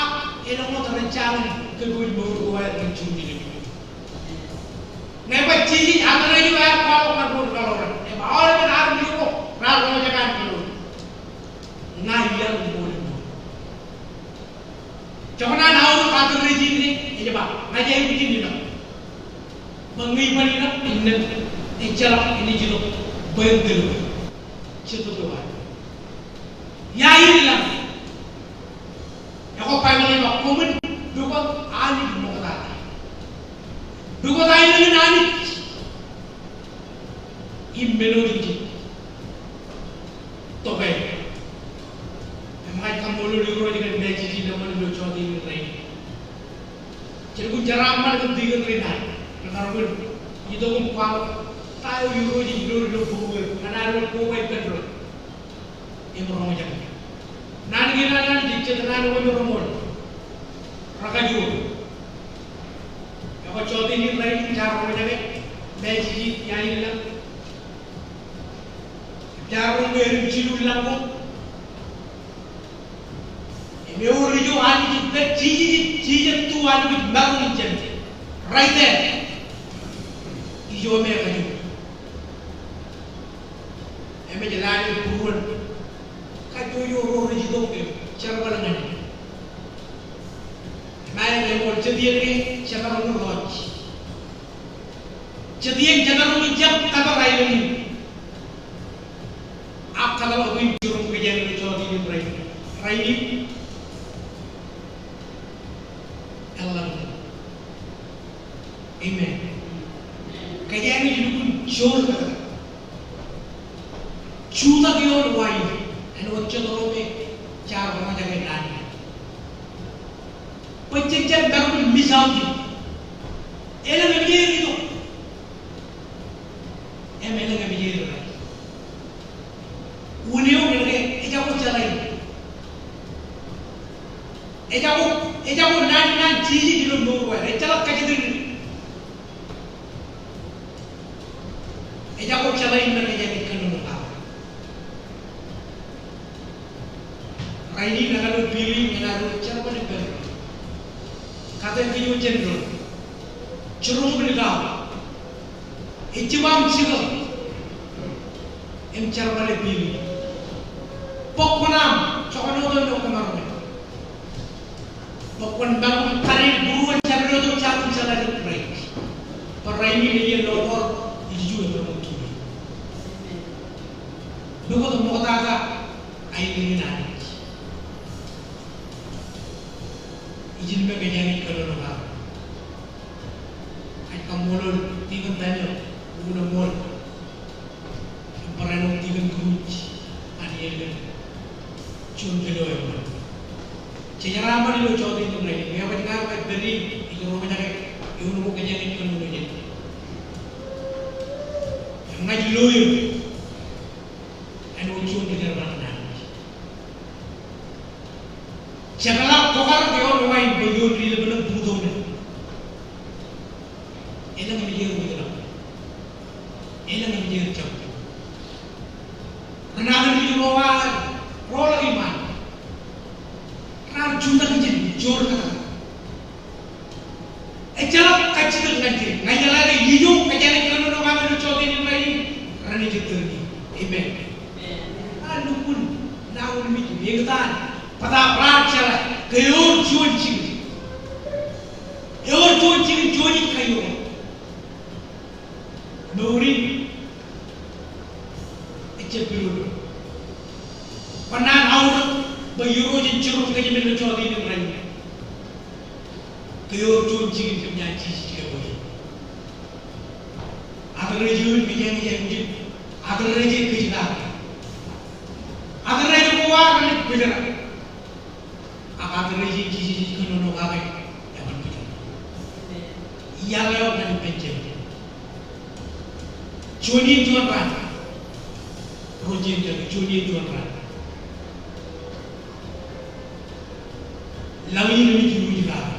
Ak elōñ wōt rej jañin kōpooj mour ko aer kōn Jerusalem in. Ñe ej ba Jisōs, aō rej kwaḷọk ñan ro ri kaḷoran. Im aolepen armej ko raar roñjake an kōnono. Ña iar ṃool im ṃool. Joñan an aorōk aō rej ijin, ej ba, ña ij aikuj in inōk. Bwe ñe iban inōk, innām ejjeḷọk enaaj itok bwe en tōl. Jebōt eo ad. Ia in lañ. Ekwe Baibōḷ ej ba koṃwin pukot Anij ṃoktata. Pukot aelōñ in Anij im men otemjej. Tokālik. Im ña ij kaṃṃoolol Irooj kōn message in eṃṃan ilo jota in rainin. Jen lukkuun jeraaṃṃan kōn tikōn rein ad rekar wōr itok im kwaḷọk ta eo Irooj ej loor ilo bok eo, ñan ad wōr koba ippān doon im roñjake. Naan kein an Anij ej jet naan ko reṃool, rekajoor. Ekwe jota in rainin jaar roñjake message in, ia in lañ. Jaar roñ ke edim jilu lañ ko. Im ewōr ijo Anij ej pād, Jisōs, Jisōs ej tu Anij ej maroñ in jān death. Right there. Ijo me ekajoor. Im ej lale būruon kajjojo ro rej itok im jerbal ñan e. Im ej ba, jet iien ke jemaroñ in lọj. Jet iien jemaroñ in jab kōttar aelōñ in. Ak kōttar eo in jiroñ kōjeañ ilo jota in rainin. Rainin. Eḷap. Amen. Kōjeañ ej lukkuun joor kōttar. Jutak ioon wa in, āinwōt jet ro me jaar roñjake naan in. Bwe jen jab maroñ in miss out. Elōñ emōj er itok. Im elōñ emōj er rai. Wūn eo kōnke ejako jeḷā in. Ejako, ejako naan in an Jisōs ilo mour ko aer. Ejjeḷọk kajjitōk in. Ejako jeḷā in ṇe kōjeañ ej kōnono kake. Rainin ekar lo bill in ñan ad wōr jerbal ippān doon. Kate kōj wōj jān doon. Jiroñ ipin kake. Ejjab aṃ jikin im jerbale bill in. Bwe kwōn aṃ, jokwane wōt ilo kōṃaroñ in. Bwe kwōn maroñ in kar būruon jabdewōt eo jatū jeḷā ilo Kraist. Bwe rainin ej iien ḷọk eo ej juon eo tumi. Pukot ṃoktata aelōñ in Anij. Ijin me kōjeañ ej kōnono kake. Ij kaṃṃoolol Tikōn Daniel, ukōt ṃool. Im barāinwōt Tikōn Kruj, an iien kōn juon kōl eo eṃṃan. Jej jeraaṃṃan ilo jota in rainin, im ij kar ba pād in, ij roñjake, eoon ko kōjeañ ej kōnono jān. Im ña ij lo eō. Āinwōt juon ri jerbal ñan Anij. Jekḷak kwō kar ke ewōr wa in bwe ioon ri ḷapḷap bōktok ṇe. Elōñ emōj er wōjḷọk. Elōñ emōj er jab. Renañin ri ro wa roḷọk iṃaan. Raar jutak ijin joor kōttar. Ejjeḷọk kajjitōk ñan kōj. Ña ij jeḷā ke ijo kōjeañ ej kōnono kake ilo jota in rainin, renaaj ettōr ñan e. Amen. Amen. Ak lukkuun nañinmej eñtaan bōtaab raar jeḷā ke ewōr juon jikin. Ewōr juon jikin, juon ej kaioon. Mour in ejjab pidodo. Kōnnaan aorōk bwe Irooj en jiroñ kōj men ilo jota in rainin. Ke ewōr juon jikin kōm ñan Jisōs kōj. Authorization kōjeañ ej aikuj in. Authorization kōj kake. Authorization ko ad renaaj bōjrak. Ak authorization Jisōs ej kōnono kake eban bōjrak. iaḷ eo ñan ippān jān. Juon iien juon raan. Ro jen jān juon iien juon raan. Lañ in enaaj iwōj kake.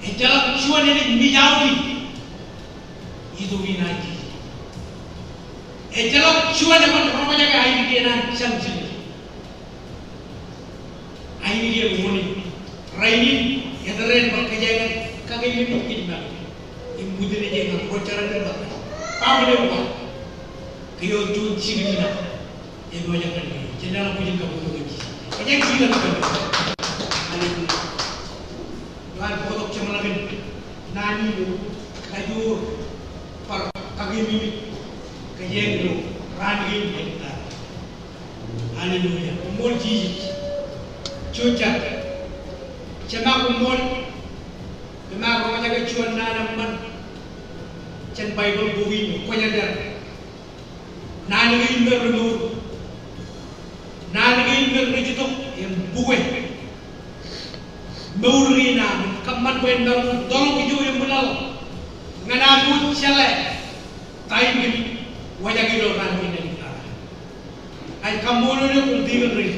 Ejjeḷọk juon enaaj mej aolep itok in an Jisōs. Ejjeḷọk juon eban roñjake ainikien an Jemes. Ainikien wōn in. Rainin, etōr in bwe kōjeañ kake lemej kōj make. Im bwidej eṇ ro jeran in bwe kōj. Baaṃle eo ba. Ke ewōr juon jikin in ak. Ej wōj ñan kōj. Jen leḷọk bwijin kabbokbok ñan Jisōs. Ej jikin in ak. Hallelujah. Bar bōktok jeṃḷọkin naan in eo kajoor bar kakememej kōjeañ ilo raan kein ej ta. Hallelujah. Koṃṃool Jisōs. Jojak. Jemak koṃṃool. Jemak roñjake juon naan eṃṃan jān Baibōḷ bok in Kwōjarjar. Naan kein me remour. Naan kein me rejitok im bukwe. Mour kein aṃ, kōṃṃan bwe en maroñ in tōl kijoke im ṃwilaḷ ñan aṃ wōj jeḷā ta in kōmij wōjake ilo raan kein ej kake. Ij kaṃṃoolol eok kōn tikōn rein.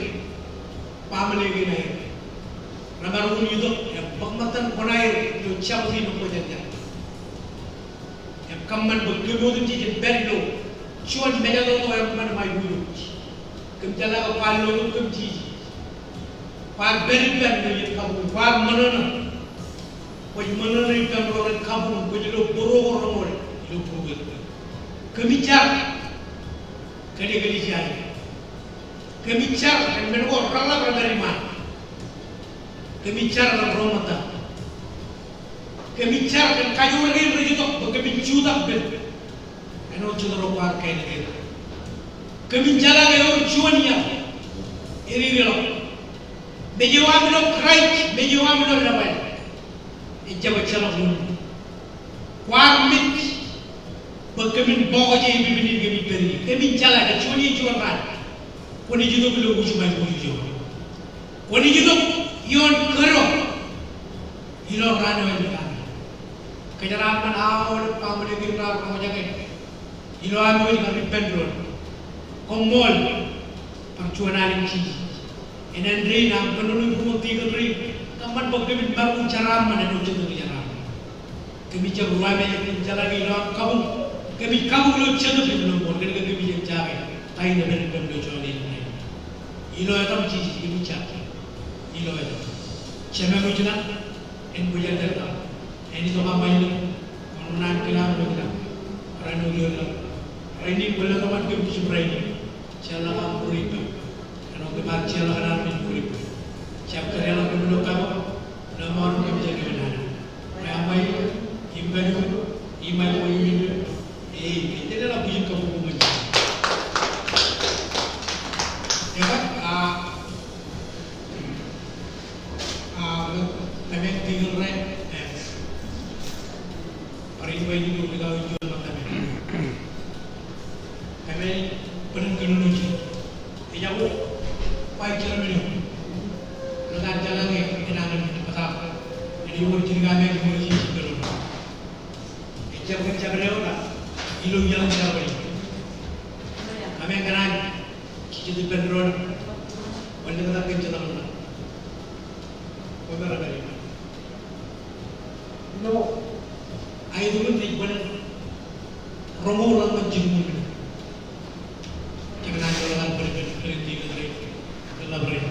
Baaṃle kein aer. Remaroñ in itok im bōk ṃōttan kuṇaer ilo Jabōt in Kwōjarjar. Im kōṃṃan bwe kōm otemjej im pād ilo juon mejatoto eṃṃan im aiboojoj. Kōm jeḷā ke kwaar lo kōm Jisōs. Kwaar pād ippān ilo iien kabuñ, kwaar ṃōṇōṇō. Kwōj ṃōṇōṇō ippān ro ren kabuñ, kwōj lo bōro ko reṃool ilo būruod. Kōmij jar kōn eklejia in. Kōmij jar kōn men ko reḷap rej pād iṃaan. Kōmij jar kōn ro ṃōttan. Kōmij jar kōn kajoor kein rej itok bwe kōmij jutak kōm. Āinwōt jet ro kwaar kāālōt er. Kōmij jeḷā ke ewōr juon iaḷ ededeḷọk. Mej eo aṃ ilo Kraist, mej eo aṃ ilo Nebael. Ejjab ejjeḷọk wōn. Kwaar mej bwe kōmin bọọkje epipen in kōmij pād ie. Kōmij jeḷā ke juon iien juon raan kwōnaaj itok ilo wūjmān wūj eo. Kwōnaaj itok ioon kōto ilo raan eo ej kake. Kōjeraaṃṃan aolep baaṃle kein raar roñjake ilo ami wōj kar ippān doon. Koṃṃool bar juon Anij Jisōs. Enana rein aṃ kōnono im kōṃṃan tikōn rein. Kōṃṃan bwe kōmin maroñ in jeraaṃṃan āinwōt Jetōb ej jeraaṃṃan. Kōmij jab ruwamāeḷap im jeḷā ke ilo aṃ kabuñ, kōmij kabuñ ilo Jetōb im ilo ṃool, kōnke kōmij jab jake ta in ej pād ippām ilo juon alen. Ilo etaṃ Jisōs kōmij jake. Ilo etaṃ. Jemem eo ijin, en Kwōjarjar etaṃ. En itok aṃ aelōñ, kwōn kōṇaan kōn aṃ ilo etaṃ. Barāinwōt ilo etaṃ. Rainin kwōn letok ñan kōm jibukwi rainin. Jeorḷọk aṃ bōd ippām. Āinwōt kōm ar jeorḷọk ñan aṃ ilo bōd ippām. Jab kōdeḷọk kōm ilo kabuñ, ilo ṃool kōm jān ioon nana. Ṃae Aṃ, im Ṃae Irooj, im Ṃae Ṃool, im Ṃae Irooj. Amen. Jen leḷọk bwijin kabbokbok ñan Jisōs. Ekwe, a, a, kōmij tikōn ro, e, bar in ba ilo ri kaki juon ṃōttan. Kōmij bōlen kōnono ijin. Ejako, ba ij chairman eo. Ilo etan jeḷā ke enañin bōtaab. Ej ewōr jidik aṃ ej ewōr jidik kōnono. Ejjab kōn jabdewōt eo ilo iaḷ in jabdewōt. Kōmij kōṇaan jijet ippān doon. Wanlōñtak kōn jetaṃ ṇe. Kwō pād ippa. Ilo aetukin ej bōlen roñoul ḷọk ñan jilu ṃōk minit. Kōmij kōṇaan jeḷā kar bōlen kōn tikōn rein, kōn ḷap rein.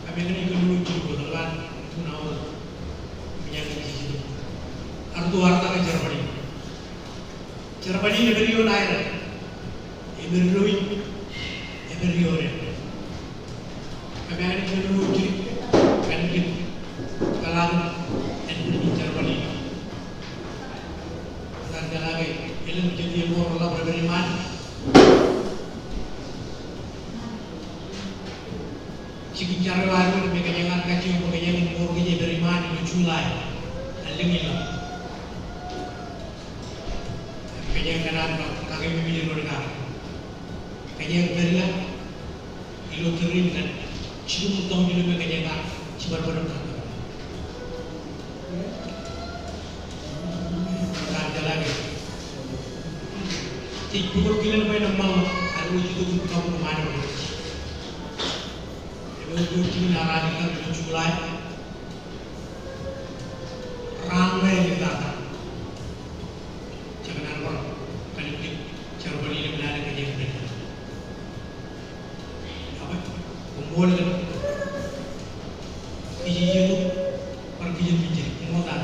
Kōmij kōṇaan kōnono jilu ṃōk minit, ḷap, kōn awa. Kōmij kōṇaan jilu. Arto arta kōn jerbal in. Jerbal in ej pād ioon aer. Ej pād ioon, ej pād ioon aer. Kōmij kōnono jidik, kōn jidik, kōḷaak, ej pād ioon jerbal in. Etan jeḷā ke, elōñ jet iien ko reḷap rej pād iṃaan. Jikin jar eo ad wōt me kōjeañ ar kajjioñ bwe kōjeañ in mour kōj ej pād iṃaan ilo July. Allōñ in ḷọk. Kōjeañ kōṇaan bar kakememej ilo raan. Kōjeañ pād ilo, ilo tōre in kōn jilu ṃōk tọujin eo me kōjeañ ar jibadbad im kake. Jej pukot kilen bwe en ṃōk ad wōj itok im kabuñ ṃaan eo rej. Ej wōt jikin ear adik kar ilo July. Raar ṃae ilo tata. Jekōṇaan bar kalōk jet jerbal in im lale kōj eo. Ak koṃṃool kōn kijejeḷọk bar kijen mejān. Koṃṃool tata.